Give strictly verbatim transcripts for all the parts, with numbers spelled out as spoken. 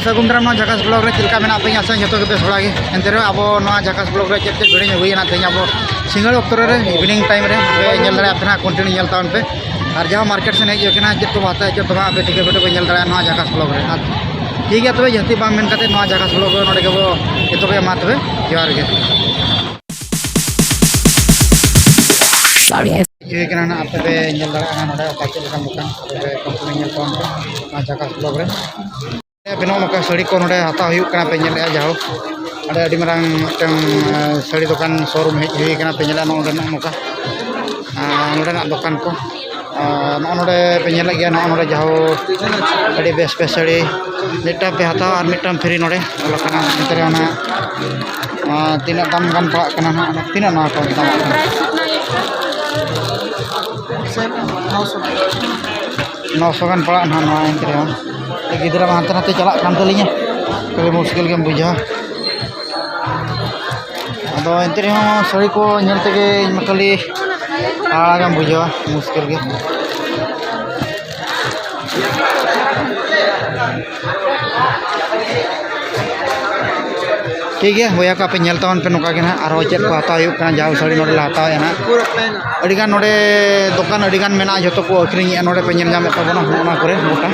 ᱥᱟᱹᱜᱩᱱ ᱫᱟᱨᱟᱢ ᱱᱚᱣᱟ ᱡᱷᱟᱠᱟᱥ ᱵᱞᱚᱜ ᱨᱮ᱾ ᱪᱮᱫ ᱞᱮᱠᱟ ᱢᱮᱱᱟᱜ ᱯᱮᱭᱟ? ᱟᱥᱟ ᱡᱚᱛᱚ ᱜᱮ ᱵᱮᱥ ᱵᱟᱲᱟ ᱜᱮ᱾ ᱮᱱᱛᱮ ᱨᱮᱦᱚᱸ ᱟᱵᱚ ᱱᱚᱣᱟ ᱡᱷᱟᱠᱟᱥ ᱵᱞᱚᱜ ᱨᱮ ᱪᱮᱫ ᱪᱮᱫ ᱵᱷᱤᱰᱤᱭᱳᱧ ᱟᱹᱜᱩᱭᱟ ᱱᱟᱜ ᱛᱮᱦᱮᱧ ᱟᱵᱚ ᱥᱤᱸᱜᱟᱹᱲ ᱚᱠᱛᱚ ᱨᱮ, ᱤᱵᱷᱤᱱᱤᱝ ᱴᱟᱭᱤᱢ ᱨᱮ ᱟᱯᱮ ᱧᱮᱞ ᱫᱟᱲᱮᱭᱟᱜᱼᱟ ᱯᱮ ᱱᱟᱜ, ᱠᱚᱱᱴᱤᱱᱤᱭᱩ ᱧᱮᱞ ᱛᱟᱵᱚᱱ ᱯᱮ᱾ ᱟᱨ ᱡᱟᱦᱟᱸ ᱢᱟᱨᱠᱮᱴ ᱥᱮᱱ ᱦᱮᱡ ᱦᱩᱭ ᱠᱟᱱᱟ, ᱪᱮᱫ ᱠᱚ ᱦᱟᱛᱟᱣᱟ ᱪᱮᱫ ᱠᱚ ᱵᱟᱝ, ᱟᱯᱮ ᱴᱷᱤᱠᱟᱹ ᱠᱟᱛᱮ ᱯᱮ ᱧᱮᱞ ᱫᱟᱲᱮᱭᱟᱜᱼᱟ ᱱᱚᱣᱟ ᱡᱷᱟᱠᱟᱥ ᱵᱞᱚᱜ ᱨᱮ᱾ ᱟᱨ ᱴᱷᱤᱠ ᱜᱮᱭᱟ, ᱛᱚᱵᱮ ᱡᱟᱹᱥᱛᱤ ᱵᱟᱝ ᱢᱮᱱ ᱠᱟᱛᱮ ᱱᱚᱣᱟ ᱡᱷᱟᱠᱟᱥ ᱵᱞᱚᱜ ᱫᱚ ᱱᱚᱰᱮ ᱜᱮᱵᱚ ᱮᱛᱚᱦᱚᱵᱮᱜᱼᱟ᱾ ᱢᱟ ᱛᱚᱵᱮ ᱡᱚᱦᱟᱨ ᱜᱮ᱾ ᱦᱩᱭ ᱠᱟᱱᱟ ᱱᱟᱜ, ᱟᱯᱮ ᱯᱮ ᱧᱮᱞ ᱫᱟᱲᱮᱭᱟᱜᱼᱟ ᱱᱚᱰᱮ ᱚᱠᱟ ᱪᱮᱫ ᱞᱮᱠᱟᱱ ᱫᱚᱠᱟᱱ, ᱟᱯᱮ ᱯᱮ ᱠᱚᱱᱴᱤᱱᱤᱭᱩ ᱧᱮᱞ ᱛᱟᱵᱚᱱ ᱯᱮ ᱱᱚᱣᱟ ᱡᱷᱟᱠᱟᱥ ᱵᱞᱚᱜ ᱨᱮ᱾ ᱟᱯᱮ ᱱᱚᱜᱼᱚ ᱱᱚᱝᱠᱟ ᱥᱟᱹᱲᱤ ᱠᱚ ᱱᱚᱰᱮ ᱦᱟᱛᱟᱣ ᱦᱩᱭᱩᱜ ᱠᱟᱱᱟ, ᱯᱮ ᱧᱮᱞᱮᱫᱼᱟ᱾ ᱡᱟᱦᱳ, ᱚᱸᱰᱮ ᱟᱹᱰᱤ ᱢᱟᱨᱟᱝ ᱢᱤᱫᱴᱟᱝ, ᱟᱸ, ᱥᱟᱹᱲᱤ ᱫᱚᱠᱟᱱ ᱥᱳᱨᱩᱢ ᱦᱮᱡ ᱦᱩᱭ ᱠᱟᱱᱟ, ᱯᱮ ᱧᱮᱞᱮᱫᱼᱟ ᱱᱚᱜᱼᱚ ᱱᱚᱸᱰᱮ ᱱᱚᱜᱼᱚ ᱱᱚᱝᱠᱟ, ᱟᱸ, ᱱᱚᱸᱰᱮᱱᱟᱜ ᱫᱚᱠᱟᱱ ᱠᱚ᱾ ᱟᱸ, ᱱᱚᱜᱼᱚ ᱱᱚᱸᱰᱮ ᱯᱮ ᱧᱮᱞᱮᱫ ᱜᱮᱭᱟ, ᱱᱚᱜᱼᱚ ᱱᱚᱸᱰᱮ ᱡᱟᱦᱳ, ᱟᱹᱰᱤ ᱵᱮᱥ ᱵᱮᱥ ᱥᱟᱹᱲᱤ, ᱢᱤᱫᱴᱟᱝ ᱯᱮ ᱦᱟᱛᱟᱣᱟ ᱟᱨ ᱢᱤᱫᱴᱟᱝ ᱯᱷᱨᱤ ᱱᱚᱰᱮ ᱚᱞ ᱟᱠᱟᱱᱟ᱾ ᱮᱱᱛᱮ ᱨᱮᱦᱚᱸ ᱱᱟᱦᱟᱜ, ᱟᱸ, ᱛᱤᱱᱟᱹᱜ ᱫᱟᱢ ᱜᱟᱱ ᱯᱟᱲᱟᱜ ᱠᱟᱱᱟ ᱱᱟᱦᱟᱜ, ᱛᱤᱱᱟᱹᱜ ᱱᱚᱣᱟ ᱠᱚ ᱫᱟᱢ ᱠᱟᱱᱟ? ᱱᱚᱥᱚ ᱜᱟᱱ ᱯᱟᱲᱟᱜ ᱱᱟᱦᱟᱜ ᱱᱚᱣᱟ᱾ ᱮᱱᱛᱮ ᱨᱮᱦᱚᱸ ᱜᱤᱫᱽᱨᱟᱹ ᱢᱟ ᱦᱟᱱᱛᱮ ᱱᱟᱛᱮ ᱪᱟᱞᱟᱜ ᱠᱟᱱ ᱛᱟᱹᱞᱤᱧᱟ, ᱠᱷᱟᱹᱞᱤ ᱢᱩᱥᱠᱤᱞ ᱜᱮᱢ ᱵᱩᱡᱷᱟᱹᱣᱟ᱾ ᱟᱫᱚ ᱮᱱᱛᱮ ᱨᱮᱦᱚᱸ ᱥᱟᱹᱲᱤ ᱠᱚ ᱧᱮᱞ ᱛᱮᱜᱮ ᱤᱧ ᱢᱟ ᱠᱷᱟᱹᱞᱤ ᱦᱟᱦᱟᱲᱟ ᱜᱮᱢ ᱵᱩᱡᱷᱟᱹᱣᱟ, ᱢᱩᱥᱠᱤᱞ ᱜᱮ᱾ ᱴᱷᱤᱠ ᱜᱮᱭᱟ ᱵᱚᱭᱦᱟ ᱠᱚ, ᱟᱯᱮ ᱧᱮᱞ ᱛᱟᱵᱚᱱ ᱯᱮ ᱱᱚᱝᱠᱟ ᱜᱮ ᱱᱟᱦᱟᱜ ᱟᱨᱦᱚᱸ ᱪᱮᱫ ᱠᱚ ᱦᱟᱛᱟᱣ ᱦᱩᱭᱩᱜ ᱠᱟᱱᱟ, ᱡᱟᱦᱳ ᱥᱟᱹᱲᱤ ᱱᱚᱰᱮ ᱞᱮ ᱦᱟᱛᱟᱣᱮᱫᱼᱟ ᱱᱟᱦᱟᱜ᱾ ᱟᱹᱰᱤᱜᱟᱱ ᱱᱚᱰᱮ ᱫᱚᱠᱟᱱ ᱟᱹᱰᱤᱜᱟᱱ ᱢᱮᱱᱟᱜᱼᱟ, ᱡᱷᱚᱛᱚ ᱠᱚ ᱟᱹᱠᱷᱨᱤᱧᱮᱫᱼᱟ ᱱᱚᱰᱮ ᱯᱮ ᱧᱮᱞ ᱧᱟᱢᱮᱫ ᱛᱟᱵᱚᱱᱟ ᱱᱚᱜᱼᱚ ᱱᱚᱣᱟ ᱠᱚᱨᱮ ᱜᱚᱴᱟ᱾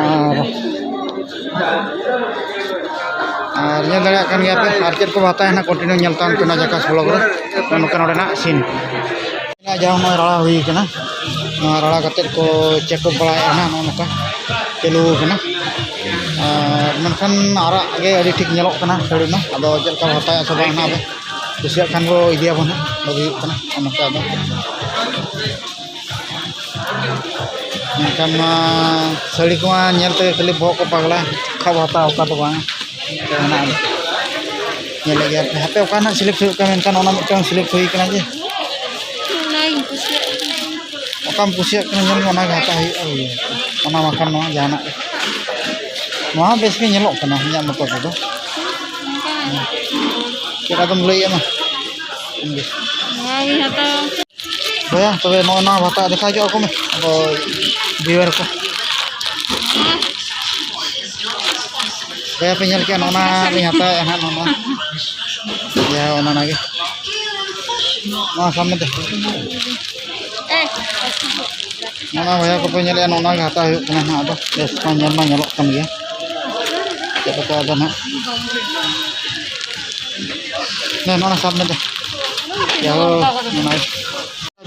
ᱟᱨ ᱟᱨ ᱧᱮᱞ ᱫᱟᱲᱮᱭᱟᱜ ᱠᱟᱱ ᱜᱮᱭᱟ ᱯᱮ, ᱟᱨ ᱪᱮᱫ ᱠᱚ ᱦᱟᱛᱟᱣᱟ ᱱᱟᱜ, ᱠᱚᱱᱴᱤᱱᱤᱭᱩ ᱧᱮᱞ ᱛᱟᱵᱚᱱ ᱯᱮ ᱱᱚᱣᱟ ᱡᱷᱟᱠᱟᱥ ᱵᱞᱚᱜ ᱨᱮ᱾ ᱱᱚᱝᱠᱟ ᱱᱚᱰᱮᱱᱟᱜ ᱥᱤᱱ ᱡᱟᱦᱟᱸ ᱱᱚᱜᱼᱚᱭ ᱨᱟᱲᱟ ᱦᱩᱭ ᱠᱟᱱᱟ, ᱱᱚᱣᱟ ᱨᱟᱲᱟ ᱠᱟᱛᱮᱫ ᱠᱚ ᱪᱮᱠ ᱟᱯ ᱵᱟᱲᱟᱭᱮᱫᱼᱟ ᱱᱟᱜ, ᱱᱚᱜᱼᱚ ᱱᱚᱝᱠᱟ ᱪᱟᱹᱞᱩ ᱠᱟᱱᱟ᱾ ᱟᱨ ᱢᱮᱱᱠᱷᱟᱱ ᱟᱨᱟᱜ ᱜᱮ ᱟᱹᱰᱤ ᱴᱷᱤᱠ ᱧᱮᱞᱚᱜ ᱠᱟᱱᱟ ᱥᱟᱹᱲᱤ ᱢᱟ, ᱟᱫᱚ ᱪᱮᱫ ᱞᱮᱠᱟ ᱦᱟᱛᱟᱣᱟ ᱥᱮ ᱵᱟᱝ ᱱᱟᱜ, ᱠᱩᱥᱤᱭᱟᱜ ᱠᱷᱟᱱ ᱵᱚ ᱤᱫᱤᱭᱟᱵᱚᱱ ᱦᱟᱸᱜ, ᱵᱟᱹᱜᱤ ᱦᱩᱭᱩᱜ ᱠᱟᱱᱟ ᱱᱚᱝᱠᱟ ᱫᱚ᱾ ᱢᱮᱱᱠᱷᱟᱱ ᱱᱚᱣᱟ ᱥᱟᱹᱲᱤ ᱠᱚᱢᱟ ᱧᱮᱞ ᱛᱮᱜᱮ ᱠᱷᱟᱹᱞᱤ ᱵᱚᱦᱚᱜ ᱠᱚ ᱯᱟᱜᱽᱞᱟ, ᱚᱠᱟ ᱵᱚ ᱦᱟᱛᱟᱣᱟ ᱚᱠᱟ ᱫᱚ ᱵᱟᱝ, ᱚᱱᱠᱟ ᱢᱮᱱᱟᱜᱼᱟ᱾ ᱧᱮᱞᱮᱫ ᱜᱮᱭᱟ ᱯᱮ, ᱦᱟᱯᱮ ᱚᱠᱟ ᱱᱟᱜ ᱥᱤᱞᱮᱠᱴ ᱦᱩᱭᱩᱜ ᱠᱟᱱᱟ, ᱢᱮᱱᱠᱷᱟᱱ ᱚᱱᱟ ᱢᱤᱫᱴᱟᱝ ᱥᱤᱞᱮᱠᱴ ᱦᱩᱭ ᱠᱟᱱᱟ ᱡᱮ᱾ ᱚᱱᱟᱜᱤᱧ ᱠᱩᱥᱤᱭᱟᱜ ᱠᱟᱱᱟ᱾ ᱚᱠᱟᱢ ᱠᱩᱥᱤᱭᱟᱜ ᱠᱟᱱᱟ ᱧᱮᱞ ᱢᱮ, ᱚᱱᱟᱜᱮ ᱦᱟᱛᱟᱣ ᱦᱩᱭᱩᱜᱼᱟ᱾ ᱚᱱᱟ ᱵᱟᱝᱠᱷᱟᱱ ᱱᱚᱣᱟ ᱡᱟᱦᱟᱱᱟᱜ ᱜᱮ᱾ ᱱᱚᱣᱟ ᱦᱚᱸ ᱵᱮᱥ ᱜᱮ ᱧᱮᱞᱚᱜ ᱠᱟᱱᱟ ᱤᱧᱟᱹᱜ ᱢᱚᱛᱚ ᱛᱮᱫᱚ᱾ ᱪᱮᱫ ᱟᱫᱚᱢ ᱞᱟᱹᱭᱮᱫᱼᱟ ᱢᱟ? ᱱᱚᱣᱟᱜᱤᱧ ᱦᱟᱛᱟᱣᱟ᱾ ᱵᱚᱭᱦᱟ, ᱛᱚᱵᱮ ᱱᱚᱜᱼᱚ ᱱᱚᱣᱟ ᱵᱷᱟᱛᱟ ᱫᱮᱠᱷᱟᱣ ᱧᱚᱜ ᱟᱠᱚ ᱢᱮ, ᱟᱵᱚ ᱵᱷᱤᱭᱩᱣᱟᱨ ᱠᱚ᱾ ᱡᱟᱦᱟᱸ ᱯᱮ ᱧᱮᱞ ᱠᱮᱜᱼᱟ, ᱱᱚᱜᱼᱚ ᱱᱟ ᱞᱤᱧ ᱦᱟᱛᱟᱣᱮᱫᱼᱟ ᱦᱟᱸᱜ, ᱱᱚᱜᱼᱚ ᱱᱟ᱾ ᱡᱟᱦᱟᱸ ᱚᱱᱟ, ᱚᱱᱟ ᱜᱮ᱾ ᱱᱚᱣᱟ ᱥᱟᱢᱱᱮ ᱛᱮ᱾ ᱱᱚᱜᱼᱚ ᱱᱟ ᱵᱚᱭᱦᱟ ᱠᱚᱯᱮ ᱧᱮᱞᱮᱫᱼᱟ, ᱱᱚᱜᱼᱚ ᱱᱟ ᱜᱮ ᱦᱟᱛᱟᱣ ᱦᱩᱭᱩᱜ ᱠᱟᱱᱟ ᱦᱟᱸᱜ᱾ ᱟᱫᱚ ᱵᱮᱥ ᱢᱟ ᱧᱮᱞ ᱢᱟ ᱧᱮᱞᱚᱜ ᱠᱟᱱ ᱜᱮᱭᱟ᱾ ᱪᱮᱫ ᱞᱮᱠᱟ ᱟᱫᱚ ᱱᱟᱦᱟᱜ᱾ ᱦᱮᱸ, ᱱᱚᱜᱼᱚ ᱱᱟ ᱥᱟᱢᱱᱮ ᱛᱮ᱾ ᱡᱟᱦᱳ, ᱚᱱᱟ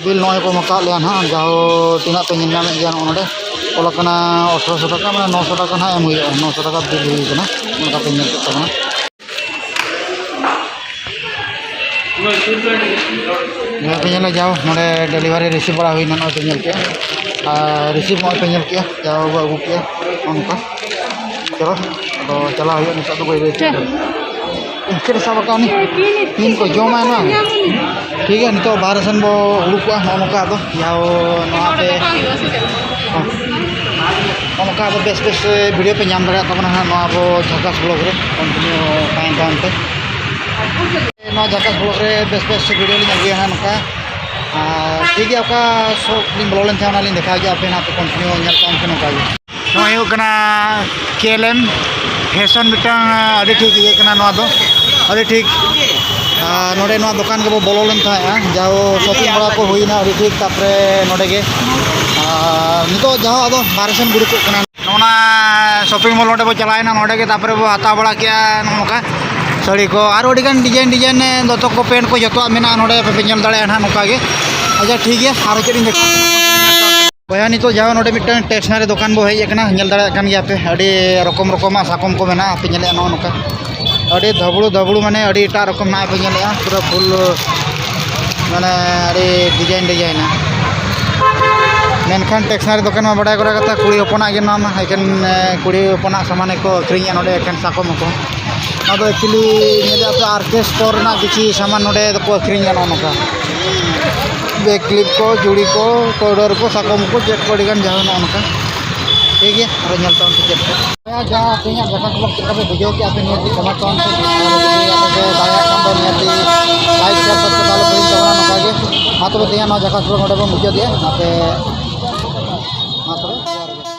ᱵᱤᱞ ᱱᱚᱜᱼᱚᱭ ᱠᱚ ᱮᱢ ᱟᱠᱟᱫ ᱞᱮᱭᱟ ᱱᱟᱦᱟᱜ, ᱡᱟᱦᱳ ᱛᱤᱱᱟᱹᱜ ᱯᱮ ᱧᱮᱞ ᱧᱟᱢᱮᱫ ᱜᱮᱭᱟ, ᱱᱚᱜᱼᱚ ᱱᱚᱰᱮ ᱚᱞ ᱟᱠᱟᱱᱟ ᱟᱴᱷᱨᱚᱥᱚ ᱴᱟᱠᱟ, ᱢᱟᱱᱮ ᱱᱚᱥᱚ ᱴᱟᱠᱟ ᱱᱟᱦᱟᱜ ᱮᱢ ᱦᱩᱭᱩᱜᱼᱟ, ᱱᱚᱥᱚ ᱴᱟᱠᱟ ᱵᱤᱞ ᱦᱩᱭ ᱟᱠᱟᱱᱟ, ᱚᱱᱠᱟ ᱯᱮ ᱧᱮᱞ ᱠᱮᱫ ᱛᱟᱵᱚᱱᱟ᱾ ᱱᱚᱜᱼᱚᱭ ᱯᱮ ᱧᱮᱞᱟ, ᱡᱟᱦᱳ ᱱᱚᱰᱮ delivery receive ᱵᱟᱲᱟ ᱦᱩᱭᱱᱟ, ᱱᱚᱜᱼᱚᱭ ᱯᱮ ᱧᱮᱞ ᱠᱮᱜᱼᱟ, ᱟᱨ receive ᱱᱚᱜᱼᱚᱭ ᱯᱮ ᱧᱮᱞ ᱠᱮᱜᱼᱟ, ᱡᱟᱦᱳ ᱠᱚ ᱟᱹᱜᱩ ᱠᱮᱜᱼᱟ, ᱱᱚᱜᱼᱚ ᱱᱚᱝᱠᱟ᱾ ᱪᱚᱞᱚ, ᱟᱫᱚ ᱪᱟᱞᱟᱣ ᱦᱩᱭᱩᱜᱼᱟ ᱱᱤᱛᱚᱜ ᱫᱚ ᱵᱟᱹᱭ ᱵᱟᱹᱭ ᱛᱮ᱾ ᱪᱮᱫ ᱮ ᱥᱟᱵ ᱟᱠᱟᱫ ᱩᱱᱤ? ᱛᱤᱱ ᱠᱚ ᱡᱚᱢᱟᱭ ᱱᱚᱣᱟ? ᱴᱷᱤᱠ ᱜᱮᱭᱟ, ᱱᱤᱛᱚᱜ ᱵᱟᱦᱨᱮ ᱥᱮᱱ ᱵᱚ ᱩᱰᱩᱠᱚᱜᱼᱟ᱾ ᱱᱚᱜᱼᱚ ᱱᱚᱝᱠᱟ ᱟᱫᱚ ᱡᱟᱣ ᱱᱚᱣᱟ ᱯᱮ, ᱦᱚᱸ᱾ ᱱᱚᱜᱼᱚ ᱱᱚᱝᱠᱟ ᱟᱫᱚ ᱵᱮᱥ ᱵᱮᱥ video ᱯᱮ ᱧᱟᱢ ᱫᱟᱲᱮᱭᱟᱜ ᱛᱟᱵᱚᱱᱟ ᱦᱟᱸᱜ ᱱᱚᱣᱟ ᱟᱵᱚ ᱡᱷᱟᱠᱟᱥ vlog ᱨᱮ continue ᱛᱟᱦᱮᱱ ᱛᱟᱵᱚᱱ ᱯᱮ᱾ ᱱᱚᱣᱟ ᱡᱷᱟᱠᱟᱥ vlog ᱨᱮ ᱵᱮᱥ ᱵᱮᱥ video ᱞᱤᱧ ᱟᱹᱜᱩᱭᱟ ᱦᱟᱸᱜ ᱱᱚᱝᱠᱟ᱾ ᱟᱨ ᱴᱷᱤᱠ ᱜᱮᱭᱟ, ᱚᱠᱟ shop ᱞᱤᱧ ᱵᱚᱞᱚ ᱞᱮᱱ ᱛᱟᱦᱮᱸᱫ ᱚᱱᱟ ᱞᱤᱧ ᱫᱮᱠᱷᱟᱣ ᱜᱮᱭᱟ ᱟᱯᱮ ᱦᱟᱸᱜ, ᱯᱮ continue ᱧᱮᱞ ᱛᱟᱵᱚᱱ ᱯᱮ ᱱᱚᱝᱠᱟ ᱜᱮ᱾ ᱱᱚᱣᱟ ᱦᱩᱭᱩᱜ ᱠᱟᱱᱟ K L M fashion, ᱢᱤᱫᱴᱟᱝ ᱟᱹᱰᱤ ᱴᱷᱤᱠ ᱤᱭᱟᱹ ᱠᱟᱱᱟ ᱱᱚᱣᱟ ᱫᱚ, ᱟᱹᱰᱤ ᱴᱷᱤᱠ᱾ ᱟᱨ ᱱᱚᱰᱮ ᱱᱚᱣᱟ ᱫᱚᱠᱟᱱ ᱜᱮᱵᱚ ᱵᱚᱞᱚ ᱞᱮᱱ ᱛᱟᱦᱮᱸᱜᱼᱟ, ᱡᱟᱦᱳ shopping ᱵᱟᱲᱟ ᱠᱚ ᱦᱩᱭᱱᱟ ᱟᱹᱰᱤ ᱴᱷᱤᱠ᱾ ᱛᱟᱨᱯᱚᱨᱮ ᱱᱚᱰᱮ ᱜᱮ, ᱟᱨ ᱱᱤᱛᱚᱜ ᱡᱟᱦᱳ ᱟᱫᱚ ᱵᱟᱦᱨᱮ ᱥᱮᱱ ᱫᱩᱲᱩᱵ ᱠᱚᱜ ᱠᱟᱱᱟ᱾ ᱱᱚᱜᱼᱚ ᱱᱟ shopping mall ᱱᱚᱰᱮ ᱵᱚ ᱪᱟᱞᱟᱣᱮᱱᱟ, ᱱᱚᱰᱮ ᱜᱮ ᱛᱟᱨᱯᱚᱨᱮ ᱵᱚ ᱦᱟᱛᱟᱣ ᱵᱟᱲᱟ ᱠᱮᱜᱼᱟ ᱱᱚᱜᱼᱚ ᱱᱚᱝᱠᱟ ᱥᱟᱹᱲᱤ ᱠᱚ, ᱟᱨ ᱟᱹᱰᱤ ᱜᱟᱱ design design ᱫᱚᱛᱚ ᱠᱚ, pant ᱠᱚ, ᱡᱚᱛᱚᱣᱟᱜ ᱢᱮᱱᱟᱜᱼᱟ ᱱᱚᱰᱮ, ᱟᱯᱮ ᱯᱮ ᱧᱮᱞ ᱫᱟᱲᱮᱭᱟᱜᱼᱟ ᱱᱟᱦᱟᱜ ᱱᱚᱝᱠᱟ ᱜᱮ᱾ ᱟᱪᱪᱷᱟ, ᱴᱷᱤᱠ ᱜᱮᱭᱟ, ᱟᱨᱚ ᱪᱮᱫ ᱤᱧ ᱫᱮᱠᱷᱟᱣ ᱵᱚᱭᱦᱟ, ᱱᱤᱛᱚᱜ ᱡᱟᱦᱟᱸ ᱱᱚᱰᱮ ᱢᱤᱫᱴᱟᱝ stationery ᱫᱚᱠᱟᱱ ᱵᱚ ᱦᱮᱡ ᱟᱠᱟᱱᱟ, ᱧᱮᱞ ᱫᱟᱲᱮᱭᱟᱜ ᱠᱟᱱ ᱜᱮᱭᱟ ᱯᱮ, ᱟᱹᱰᱤ ᱨᱚᱠᱚᱢ ᱨᱚᱠᱚᱢᱟᱜ ᱥᱟᱠᱚᱢ ᱠᱚ ᱢᱮᱱᱟᱜᱼᱟ, ᱯᱮ ᱧᱮᱞᱮᱜᱼᱟ ᱱᱚᱜᱼᱚ ᱱᱚᱝᱠᱟ᱾ ᱟᱹᱰᱤ ᱫᱷᱟᱵᱲᱩ ᱫᱷᱟᱵᱲᱩ, ᱢᱟᱱᱮ ᱟᱹᱰᱤ ᱮᱴᱟᱜ ᱨᱚᱠᱚᱢ ᱱᱟᱜ ᱯᱮ ᱧᱮᱞᱮᱜᱼᱟ, ᱯᱩᱨᱟᱹ full, ᱢᱟᱱᱮ ᱟᱹᱰᱤ design design ᱟᱜ᱾ ᱢᱮᱱᱠᱷᱟᱱ stationery ᱫᱚᱠᱟᱱ ᱢᱟ ᱵᱟᱰᱟᱭ ᱠᱚᱨᱟ ᱠᱟᱛᱷᱟ, ᱠᱩᱲᱤ ᱦᱚᱯᱚᱱᱟᱜ ᱜᱮ ᱱᱚᱣᱟ ᱢᱟ, ᱮᱠᱮᱱ, ᱮ, ᱠᱩᱲᱤ ᱦᱚᱯᱚᱱᱟᱜ ᱥᱟᱢᱟᱱ ᱜᱮᱠᱚ ᱟᱹᱠᱷᱨᱤᱧᱮᱜᱼᱟ ᱱᱚᱰᱮ, ᱮᱠᱮᱱ ᱥᱟᱠᱚᱢ ᱦᱚᱸᱠᱚ᱾ ᱱᱚᱣᱟ ᱫᱚ actually ᱧᱮᱞᱮᱜᱼᱟ ᱯᱮ, orchestra ᱨᱮᱱᱟᱜ ᱠᱤᱪᱷᱩ ᱥᱟᱢᱟᱱ ᱱᱚᱰᱮ ᱫᱚᱠᱚ ᱟᱹᱠᱷᱨᱤᱧᱟ ᱱᱚᱜᱼᱚ ᱱᱚᱝᱠᱟ᱾ Bag clip ᱠᱚ, ᱪᱩᱲᱤ ᱠᱚ, powder ᱠᱚ, ᱥᱟᱠᱚᱢ ᱠᱚ, ᱪᱮᱫ ᱠᱚ ᱟᱹᱰᱤ ᱜᱟᱱ ᱡᱟᱦᱟᱸ ᱱᱚᱜᱼᱚ ᱱᱚᱝᱠᱟ᱾ ᱴᱷᱤᱠ ᱜᱮᱭᱟ, ᱟᱨᱚ ᱧᱮᱞ ᱛᱟᱵᱚᱱ ᱯᱮ ᱪᱮᱫ ᱠᱚ᱾ ᱡᱟᱦᱟᱸ ᱛᱮᱦᱮᱧᱟᱜ ᱡᱟᱠᱟᱥ vlog ᱪᱮᱫ ᱞᱮᱠᱟ ᱯᱮ ᱵᱩᱡᱷᱟᱹᱣ ᱠᱮᱜᱼᱟ ᱯᱮ, ᱱᱤᱦᱟᱹᱛᱤ comment ᱛᱟᱵᱚᱱ ᱯᱮ᱾ ᱟᱨ ᱡᱩᱫᱤ ᱟᱯᱮ ᱯᱮ ᱫᱟᱲᱮᱭᱟᱜ ᱠᱷᱟᱱ ᱫᱚ ᱱᱤᱦᱟᱹᱛᱤ like, share, subscribe ᱟᱞᱚ ᱯᱮ ᱦᱤᱲᱤᱧ ᱛᱟᱵᱚᱱᱟ ᱱᱚᱝᱠᱟ ᱜᱮ᱾ ᱢᱟ ᱛᱚᱵᱮ ᱛᱮᱦᱮᱧᱟᱜ ᱱᱚᱣᱟ ᱡᱟᱠᱟᱥ vlog ᱱᱚᱰᱮ ᱵᱚᱱ ᱢᱩᱪᱟᱹᱫᱮᱜᱼᱟ᱾ ᱟᱯᱮ ᱢᱟ ᱛᱚᱵᱮ ᱡᱚᱦᱟᱨ ᱜᱮ᱾